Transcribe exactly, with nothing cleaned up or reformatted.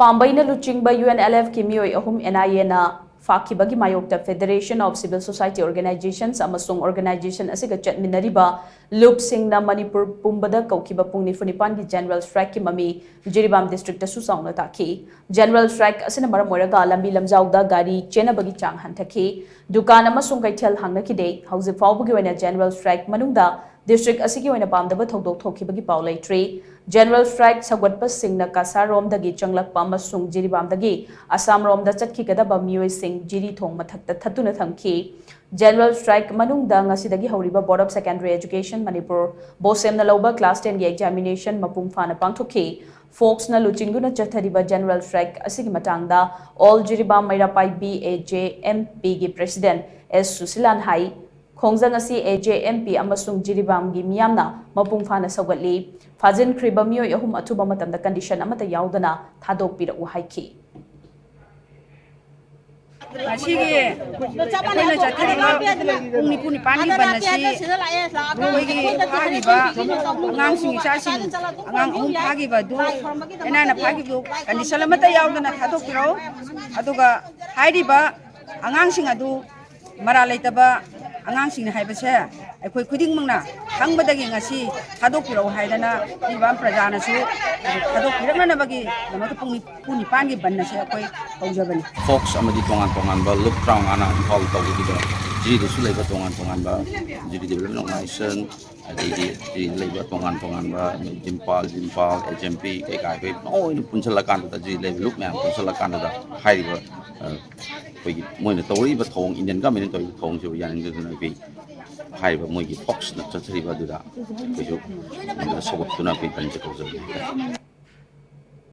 ꯄꯥꯝꯕꯩꯅ ꯂꯨꯆꯤꯡꯕ U N L ꯑꯦꯐꯀꯤ ꯃꯤꯑꯣꯏ ꯑꯍꯨꯝ ꯑꯦꯟ ꯑꯥꯏ ꯑꯦꯅ ꯐꯥꯈꯤꯕꯒꯤ ꯃꯥꯌꯣꯛꯇ Federation of Civil Society Organizations ꯑꯃꯁꯨꯡ organization ꯑꯁꯤꯒ ꯆꯠꯃꯤꯟꯅꯔꯤꯕ ꯂꯨꯞꯁꯤꯡꯅ ꯃꯅꯤꯄꯨꯔ ꯄꯨꯝꯕꯗ ꯀꯧꯈꯤꯕ ꯄꯨꯡ ꯅꯤꯐꯨ ꯅꯤꯄꯥꯟꯒꯤ general strikeꯀꯤ ꯃꯃꯤ ꯖꯤꯔꯤꯕꯥꯝ districtꯇꯁꯨ ꯆꯥꯎꯅ ꯇꯥꯈꯤ꯫ General strike ꯑꯁꯤꯅ ꯃꯔꯝ ꯑꯣꯏꯔꯒ ꯂꯝꯕꯤ ꯂꯝꯖꯥꯎꯗ ꯒꯥꯔꯤ ꯆꯦꯟꯅꯕꯒꯤ ꯆꯥꯡ ꯍꯟꯊꯈꯤ꯫ ꯗꯨꯀꯥꯟ ꯑꯃꯁꯨꯡ ꯀꯩꯊꯦꯜ ꯍꯥꯡꯅꯈꯤꯗꯦ꯫ ꯍꯧꯖꯤꯛ ꯐꯥꯎꯕꯒꯤ ꯑꯣꯏꯅ general strike ꯃꯅꯨꯡꯗ district ꯑꯁꯤꯒꯤ ꯑꯣꯏꯅ ꯄꯥꯝꯗꯕ ꯊꯧꯗꯣꯛ ꯊꯣꯛꯈꯤꯕꯒꯤ ꯄꯥꯎ ꯂꯩꯇ꯭ꯔꯤ꯫ General strike ꯁꯧꯒꯠꯄꯁꯤꯡꯅ ꯀꯁꯥꯔꯔꯣꯝꯗꯒꯤ ꯆꯪꯂꯛꯄ ꯑꯃꯁꯨꯡ ꯖꯤꯔꯤꯕꯥꯝꯗꯒꯤ ꯑꯁꯥꯝꯔꯣꯝꯗ ꯆꯠꯈꯤꯒꯗꯕ ꯃꯤꯑꯣꯏꯁꯤꯡ ꯖꯤꯔꯤ ꯊꯣꯡ ꯃꯊꯛꯇ ꯊꯠꯇꯨꯅ ꯊꯝꯈꯤ꯫ General strike ꯃꯅꯨꯡꯗ ꯉꯁꯤꯗꯒꯤ ꯍꯧꯔꯤꯕ Board of Secondary Education Manipur, ꯕꯣꯁꯦꯝꯅ ꯂꯧꯕ class tenꯒꯤ examination ꯃꯄꯨꯡ ꯐꯥꯅ ꯄꯥꯡꯊꯣꯛꯈꯤ꯫ ꯐꯣꯛꯁꯅ ꯂꯨꯆꯤꯡꯗꯨꯅ ꯆꯠꯊꯔꯤꯕ general strike ꯑꯁꯤꯒꯤ ꯃꯇꯥꯡꯗ All Jiribam ꯃꯩꯔꯥ ꯄꯥꯏꯕꯤ, A J M Pꯒꯤ president S ꯁꯨꯁꯤꯂꯥꯟ ꯍꯥꯏ, ꯈꯣꯡꯖꯪ ꯑꯁꯤ A J M P ꯑꯃꯁꯨꯡ ꯖꯤꯔꯤꯕꯥꯝꯒꯤ ꯃꯤꯌꯥꯝꯅ ꯃꯄꯨꯡ ꯐꯥꯅ ꯁꯧꯒꯠꯂꯤ꯫ ꯐꯥꯖꯤꯟꯈ꯭ꯔꯤꯕ ꯃꯤꯑꯣꯏ ꯑꯍꯨꯝ ꯑꯊꯨꯕ ꯃꯇꯝꯗ condition ꯑꯃꯠꯇ ꯌꯥꯎꯗꯅ ꯊꯥꯗꯣꯛꯄꯤꯔꯛꯎ ꯍꯥꯏꯈꯤ꯫ ꯉꯁꯤꯒꯤ ꯑꯩꯈꯣꯏꯅ ꯆꯠꯊꯔꯤꯕ ꯄꯨꯡ ꯅꯤꯐꯨ ꯅꯤꯄꯥꯟꯒꯤ ꯕꯟ ꯑꯁꯤ ꯑꯩꯈꯣꯏꯒꯤ ꯐꯥꯈꯤꯕ ꯑꯉꯥꯡꯁꯤꯡ, ꯏꯆꯥꯁꯤꯡ, ꯑꯉꯥꯡ ꯑꯍꯨꯝ ꯐꯥꯈꯤꯕ ꯑꯗꯨ, ꯑꯦꯟ ꯑꯥꯏꯅ ꯐꯥꯈꯤꯕꯗꯨ condition ꯑꯃꯠꯇ ꯌꯥꯎꯗꯅ ꯊꯥꯗꯣꯛꯄꯤꯔꯛꯎ꯫ ꯑꯗꯨꯒ ꯍꯥꯏꯔꯤꯕ ꯑꯉꯥꯡꯁꯤꯡ ꯑꯗꯨ ꯃꯔꯥꯜ ꯂꯩꯇꯕ ꯑꯉꯥꯡꯁꯤꯡꯅꯤ ꯍꯥꯏꯕꯁꯦ ꯑꯩꯈꯣꯏ ꯈꯨꯗꯤꯡꯃꯛꯅ ꯈꯪꯕꯗꯒꯤ ꯉꯁꯤ ꯊꯥꯗꯣꯛꯄꯤꯔꯛꯎ ꯍꯥꯏꯗꯅ ꯖꯤꯔꯤꯕꯥꯝ ꯄ꯭ꯔꯖꯥꯅꯁꯨ ꯊꯥꯗꯣꯛꯄꯤꯔꯛꯅꯅꯕꯒꯤꯗꯃꯛꯇ ꯄꯨꯡ ꯅꯤꯐꯨ ꯅꯤꯄꯥꯟꯒꯤ ꯕꯟ ꯑꯁꯤ ꯑꯩꯈꯣꯏ ꯇꯧꯖꯕꯅꯤ꯫ ꯐꯣꯛꯁ ꯑꯃꯗꯤ ꯇꯣꯉꯥꯟ ꯇꯣꯉꯥꯟꯕ ꯂꯨꯞ ꯇꯔꯥꯃꯉꯥꯅ ꯏꯝꯐꯥꯜ ꯇꯧꯕꯗꯨꯗ ꯖꯤꯔꯤꯗꯁꯨ ꯂꯩꯕ ꯇꯣꯉꯥꯟ ꯇꯣꯉꯥꯟꯕ ꯖꯤꯔꯤ Development Organization, ꯑꯗꯩꯗꯤ ꯖꯤꯔꯤꯗ ꯂꯩꯕ ꯇꯣꯉꯥꯟ ꯇꯣꯉꯥꯟꯕ ꯖꯤꯝꯄꯥꯜ, ꯖꯤꯝꯄꯥꯜ, H M P ꯀꯩꯀꯥ ꯑꯩꯈꯣꯏ ꯂꯣꯏꯅ ꯄꯨꯟꯁꯤꯜꯂꯀꯥꯟꯗꯨꯗ, ꯖꯤꯔꯤ ꯂꯩꯕ ꯂꯨꯞ ꯃꯌꯥꯝ ꯄꯨꯟꯁꯤꯜꯂꯀꯥꯟꯗꯨꯗ ꯍꯥꯏꯔꯤꯕ, ꯑ, ꯑꯩꯈꯣꯏꯒꯤ ꯃꯣꯏꯅ ꯇꯧꯔꯛꯏꯕ ꯊꯧꯑꯣꯡ, Indian governmentꯅ ꯇꯧꯔꯤꯕ ꯊꯧꯑꯣꯡꯁꯤꯕꯨ ꯌꯥꯅꯤꯡꯗꯗꯨꯅ ꯑꯩꯈꯣꯏ ꯍꯥꯏꯔꯤꯕ ꯃꯣꯏꯒꯤ ꯐꯣꯛꯁꯅ ꯆꯠꯊꯔꯤꯕ ꯑꯗꯨꯗ ꯑꯩꯈꯣꯏꯁꯨ ꯃꯗꯨꯗ ꯁꯧꯒꯠꯇꯨꯅ ꯑꯩꯈꯣꯏ ꯕꯟꯁꯦ ꯇꯧꯖꯕꯅꯤ꯫